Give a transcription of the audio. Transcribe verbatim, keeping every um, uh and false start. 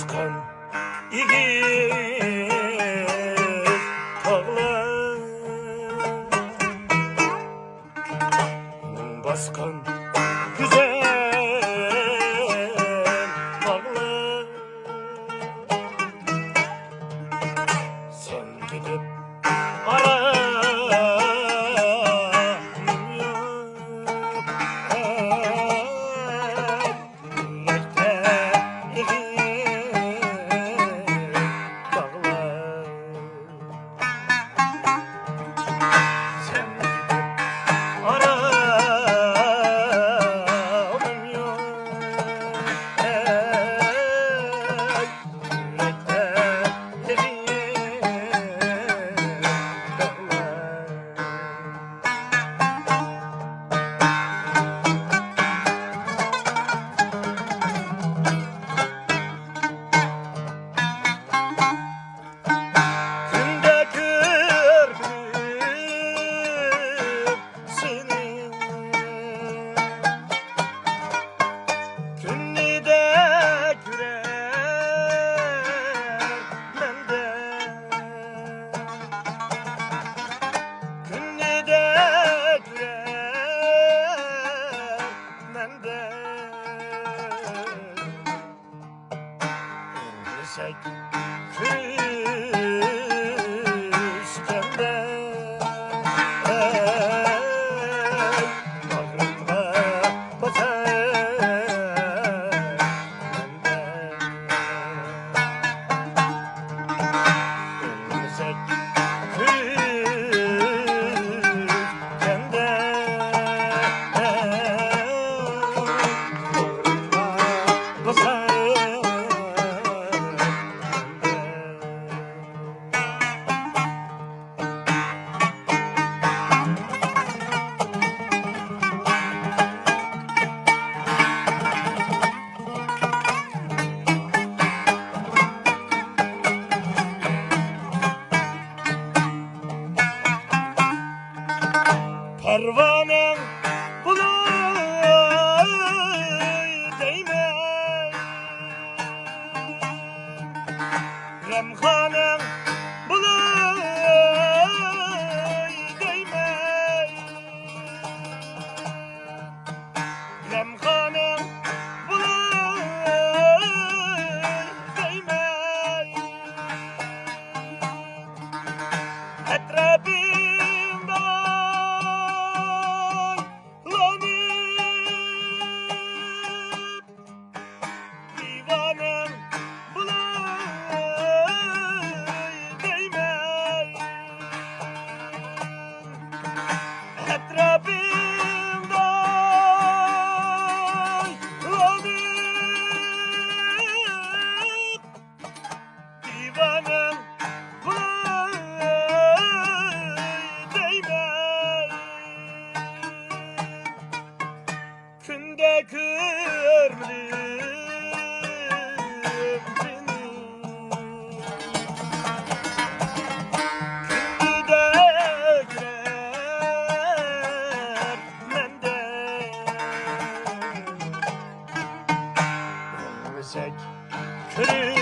باسقان ئېگىز تاغلار، باسقان گۈزەل باغلار، سەن كېتىپ ئارام يوق. يۈرەكتە ئېغىر داغلار. سەن كېتىپ ئارامىم يوق. ئەي، يۈرەكتە ئېغىر داغلار. كۈندە كۆردۈم سېنى، كۈندە كۆرەرمەن دە. كۈندە كۆرەرمەن دە. ئۆلسەك كۆرۈشكەندە، ئەي، باغرىمغا باسار مەندە. ئۆلسەك كۆرۈشكەندە، ئەي، باغرىمغا باسار. پەرۋانەڭ بولاي دەيمەن، غەمخانەڭ بولاي دەيمەن. غەمخانەڭ بولاي دەيمەن. ئەتراپىمدا ئايلىنىپ دىۋانەڭ بولاي دەيمەن. ئەتراپىمدا ئايلىنىپ دىۋانەڭ بولاي دەيمەن. كۈندە كۆرمىدىم سېنى، كۈندە كۆرەرمەن دە. ئۆلسەك كۆرۈش